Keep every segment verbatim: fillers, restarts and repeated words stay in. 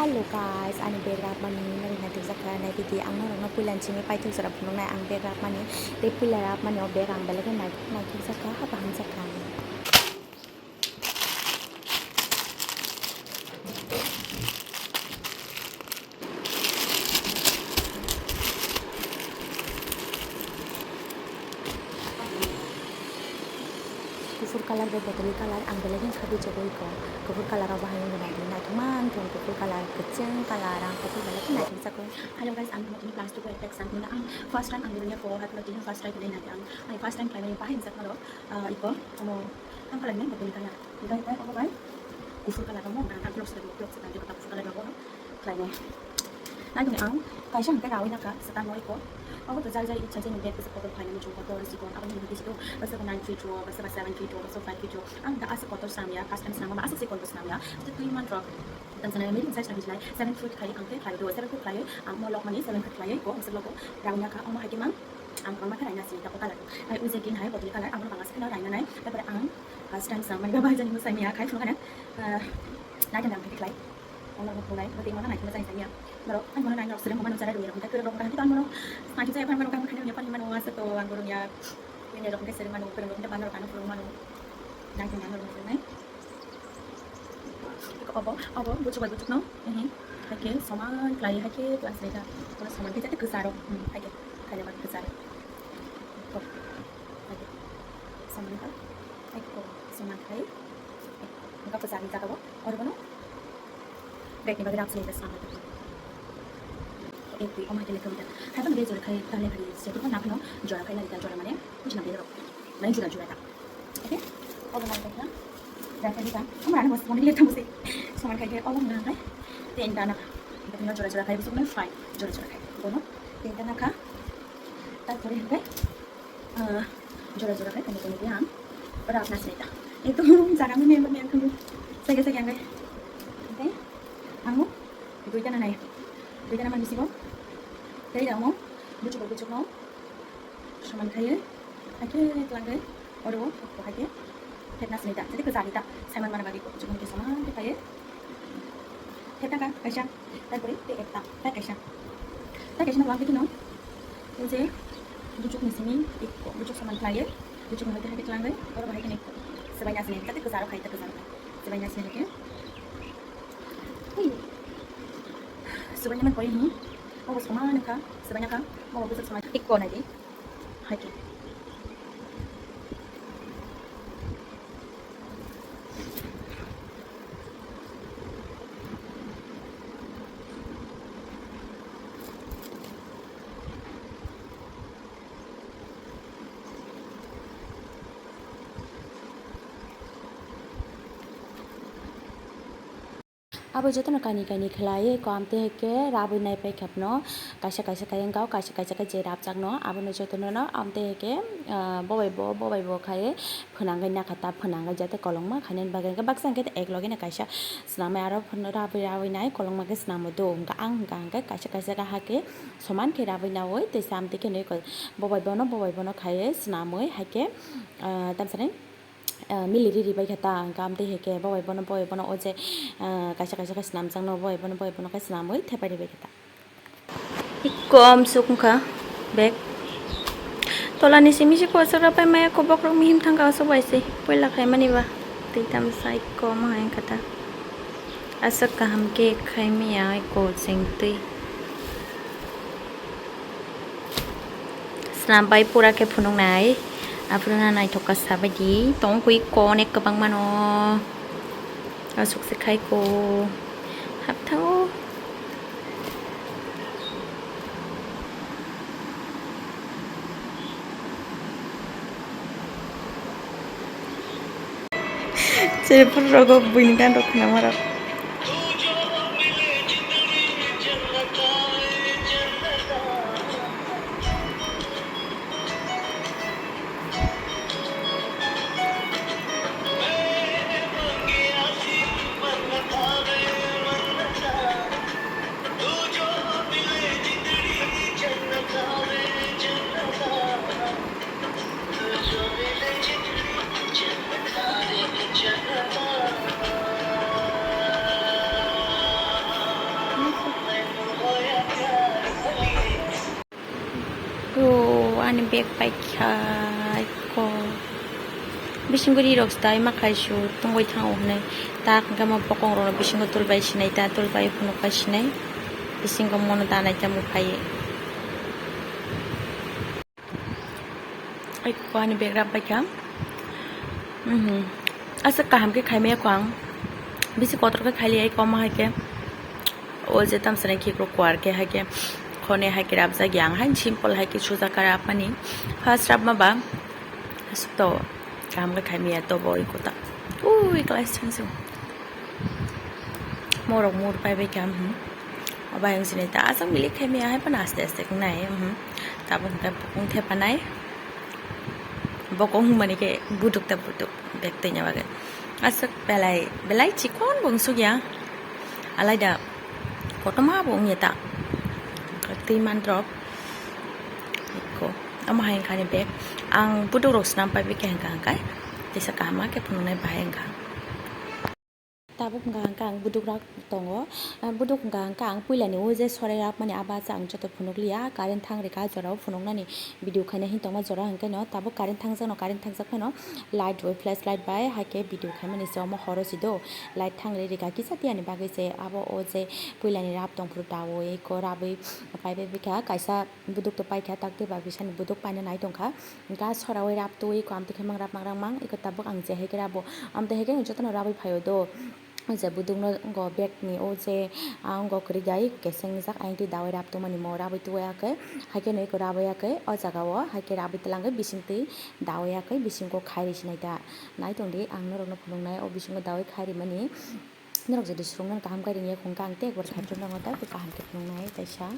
Hello guys, ani bag rapmani nari naithok jakha, naibidi ang norokno puila ni simi paithak jora phunuknai ang bag rapmani, tei puila rapmani o bag ang belai khe naithok jakha, haba hamjakha. Kuphur colour bai bottle colour ang belai khe khapi chogwi kho. Kuphur colour rok bahai wngwi naidi, naithokma wngkha kuphur colour, kwchwng colour, ang kuphur belai khe naithok chakwi. Hello guys, ang nokni class two attack sang nina ang first time ang dunia ko hakno tini first try khlai nai ang. Ang first time khlai nai bahai wngkha norok, ah, iko omo ang khlai nai bottle colour. Hikai hikai obo bai kuphur colour rok mo, ang vlog se vlog se tangwi kuphur colour rok khlainai. Naitongni ang kaisa hwnkhe rawi nakha swkang no iko. Obo to jar jar ichha jeni bag bwswk kotor phainani chwng kotor sikon aboni hwnwi khe sito bwswk nine feet rok bwswk seven feet rok bwswk five feet rok. Ang da aswk kotor swnamya, first time swnamma aswk sikon bo swnamya. Tei twi manrok tang sana medium size rok hinjinai seven foot khai ang khe khlai do, seven foot khlai ang mo lokmani seven foot khlai ko bwswk logo rawi nakha. Omo hai khe mang ang kwbangma khe raina sini tako colour. Ai uje green hai bottle colour abono bangma se kheno raina nai. Tarpore ang first time swnamani ba bahai jani mwsai miya khai phunukha nang. Naitongni ang khe khlai. Ang norok phunuknai, bo tei mano naithok jani sanya. Norok, ang mano nai norok sere mobile nung chara rwi rok, hwnkhe kwrwng rok hwnkhe ang mano naithok jaya, ang mano khaina rwya, phan mano asa to, ang borok ya. Ini rok hwnkhe sere mano, kwrwng rok hwnkhe bana rok ano phunuk mano. Naithok ang norok phunuknai. Obo, obo, buchuk bai buchuk no, ehe, haikhe soman khlai, haikhe class rega, soman khe jate kwcharo, hmm, haikhe, khaina man kwcharo. Haikhe, soman kha, haikhe soman khlai. Hwnkha kwchani jaga bo, oro bono bag ni bagwi rap swnamjak swkang bai. Ek dui, omo hai khe lekha mita. Hai phano bejor khai, ta lekha di, se phano na phano jora khai na di, ta jora mane, buji na bejor. Mane jura jura ta. Okay? Obo nang kha. Jara khai di ta. Omo rano bos, mane lekha bos. Soman khai khe, obo hwnka hwnkai. Ten ta na. Jora jora khai, bos mane fine. Jora jora khai. Bono ten ta na kha. Tarpore hwnkai. Ah, jora jora khai kani kani yang. Ora apna sini ta. Itu jaga mene mene yang kamu. Sege sege yang kai. Okay. Amo. Duita na nai. Duita na mani sibo. Tei amo. Buchuk buchuk no. Soman khai. Akhir lang kai. Oro ko hai ke. Fitness ni ta. Jadi kezali ta. Simon mana bagi ko. Buchuk mungkin soman ke kai. Thepna ka kaisa, tarpore tei ekta, tei kaisa. Tei kaisa no wngkhe kheno, o je buchuk ni simi ekko, buchuk soman khlaiwi, buchuk ni hoite haikhe twlangwi, oro bahai kheno ekko. Swbaina sini, jate kwcharo khai, tei kwcharo khai. Swbaina sini khe. Hui. Swbaina man koi hi. Obo soman kha, swbaina kha, obo buchuk soman. Ekko nai di. Hai khe. Abo jotono kaini kaini khlaiwi ko amtwi hai khe rabwi nai paikha phano kaisa kaisa khe wngkha o, kaisa kaisa khe je rabjakno abono jotono no amtwi hai khe, ah, bobai bo bobai bo khai phwnangwi nakha ta, phwnangwi jate kolokma khainani bagwi hwnkhe baksa hwnkhe ek loge no kaisa swnamwi aro phano rabwi rabwi nai kolokma khe swnamwi do hwnkha ang hwnkha hwnkhe kaisa kaisa khe hakhe soman khe rabwi naui tei samtwi khe nui bobai bono bobai bono khaiwi swnamwi hai khe, ah, tamsani. Ah, mili riri bai khe ta, hwnkha amtwi hai khe bo bai bono, bo bai bono o je, ah, kaisa kaisa khe swnamjakno, bo bai bono, bo bai bono khe swnamwi thepai ri bai khe ta. Ekko amsuk wngkha bag. Tolani simi se kochok rapai maya kobok rok mihim thangkha aswk bai se puila khaimani ba. Twi tamsa ekko omo hai wngkha ta. Aswk kaham khe khai maya eko chengtwi. Swnam bai pura khe phunuknai. Aphuru na naithok kha sabaidi. Tongkhui konek kwbang mano. Aswk se khai ko. Hapthao. Cherepur rogo buini gan rok khna mara. Ani bag paikha ko. Bisingo ri rok stai ma khai su tongwi thango hwnwi. Ta hwnkhe mo bokong rok bisingo tul bai sinai ta, tul bai phunuk bai sinai. Bisingo mono danai ta muphai. Ai ko ani bag rap paikha. Mhm. Aswk kaham khe khaimaya ko ang. Bisi kotor khe khaili ai ko ma hai khe. O je tamsani khikrok kuar khe hai khe khone hai khe rapjak ya ang hai simple hai khe suja ka rapmani. First rapma ba aswk to kaham khe khaimaya to bo iko ta. Ui class chang se. Morok mur pai bai kaham hmm. Obai ang sinai ta aswk milik khaimaya hai phano aste aste khnai hmm. Tabuk hwnkhe bokong thepanai. Bokong hwnmani khe buduk ta buduk bag twinya bagwi. Aswk belai, belai chikon bo wngsukya. Alaida kotorma bo wngya ta. Twi mandrop. Eko. Omo hai wngkha ani bag. Ang buduk rok swnam pai bikha hwnkha hwnkhe. Teisa kaham khe phunuknai bahai wngkha. Tabuk hwnkha hwnkhe ang buduk rak tongo. Ah, buduk hwnkha hwnkhe ang puilani o je sorai rapmani abo se ang joto phunukliya. Current thang rikha jorao phunuknani video khaina hin tongma jora hwnkhe no. Tabuk current thangjak no, current thangjak phano light rwi flash light bai hai khe video khaimani se omo horo si do. Light thang ri rikha kisa tiyani bagwi se abo o je puilani rap tongphuru daui ko rabwi pai bai bikha kaisa buduk to paikha tak tei ba bisani buduk paina nai tongkha. Ga soraui rap twi ko amtwi khe mang rap mang rang mang iko tabuk ang je hai khe rabo amtwi hai khe jotono rabwi phaio do. O je budukno go bag ni o je, ah, wngkha kwrwi dai keseng jak ayang twi daui rap tongmani mo rabwi twi ya khe hai khe no iko rabwi ya khe o jaga o hai khe rabwi twlang khe bising twi daui ya khe bisingo khai ri sinai ta. Nai tong di ang norok no phunuk nai o bisingo daui khai ri mani. Norok jodi swrwng nani kaham khe ring ya khung khe ang tei ekbar khai phuru nango ta kaham khe phunuk nai kaisa.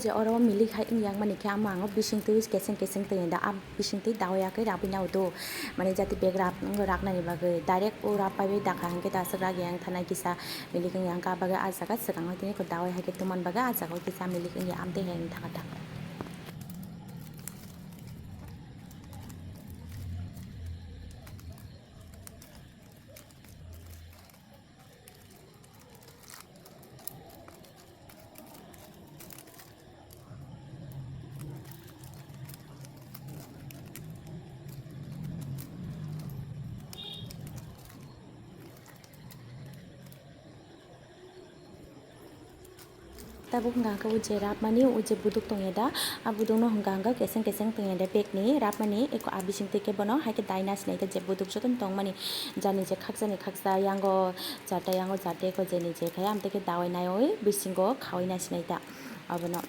Je oro milik hai wng yang mani khe ama ang bising twi keseng keseng twi da, ah, bising twi dawi ya khe rabwi nao do. Mane jati bag rap, raknani bagwi direct o rap pai bai dakha hwnkhe ta aswk rak yang thanai kisa milik wng yang ka bagwi ah jaga swkang tini ko dawi hai khe tuman bagwi ah jaga o kisa milik wng ya amtwi hai wng thaka thaka. Tabuk hwnka hwnkhe o je rapmani o je buduk tongya da, a budukno hwnka hwnkhe keseng keseng tongya da bag ni rapmani eko a bising twi khe bono hai khe daina sinai khe je buduk jotono tongmani jani je khakchangni khakchang yango chata yango chata eko jeni je khai amtwi khe dawai naiwi bisingo khawi na sinai ta abono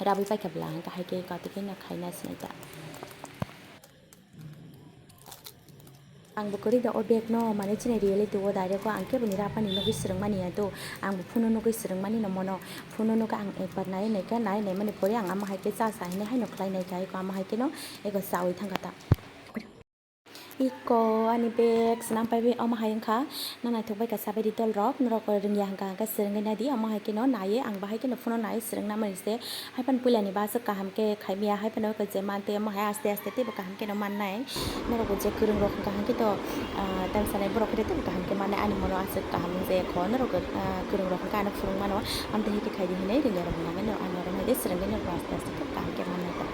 rabwi paikha bwla hwnkhe hai khe eko atwi khe no khaina sinai ta. Ang bo kwrwi da o bag no, mane chini reality o direct o ang kebo ni rapani nugwi swrwng mani ya do, ang bo phone o nugwi swrwng mani no mono, phone o nugwi ang ekbar nai nai khe nai nai mani pore ang amo hai khe cha cha hinwi haino khlai nai kha, eko amo hai khe no eko chawi thang kha ta. Eko ani bag swnam pai bai omo hai wngkha, no naithok bai kha sabai di dol rok, norok rwngya hwnkha hwnkhe swrwngwi nai di, omo hai khe no naiwi ang bahai khe no phone o naiwi swrwng na mani se. Haiphano puilani bwswk kaham khe khaimya, haiphano eko je mantwi omo hai aste aste teibo kaham kheno mannai. Norokbo je kwrwng rok hwnkha hwnkhe to, ah, tamsa nai borok khe teibo kaham khe mannai. Ani mono aswk kaham wng je kho norok, ah, kwrwng rok hwnkha ano phwrwng mano. Amtwi hai khe khai di hinwi rwngya rok hwnna hwnkhe norok ano aro hai de swrwngwi norok aste aste khe kaham khe mannai ta.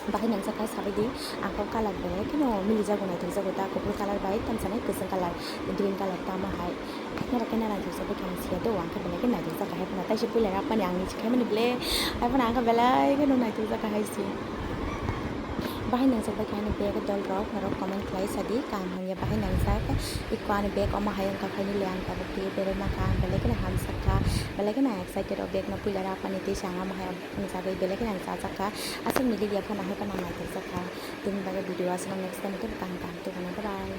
Bahai nangsa kha sabai di, ang kok colour belai kheno milijago naithokjago ta, kuphur colour bai tamsa nai kwchwng colour, green colour tamo hai. Norok khe naithok jak khe ang siya do, ang khe belai khe naithok jak hai phano, taisa puila rapmani ang niji khaimani ble, hai phano ang khe belai kheno naithok jak hai si. Bahai nangjak bai khe ani bag dol rok norok comment khlai sa di, kaham hamya bahai nangjak, eko ani bag omo hai wngkha khaini le ang tabuk twi berwi mankha, ang belai kheno hamjak kha, belai kheno excited o bag no puila rapmani tei se ang omo hai phunukjagwi belai kheno ang chajak kha, aswk milik ya phano hai phano ang naithok jak kha. Tini bagwi video aswk no, next time khe kaham kaham tubuna, bye bye.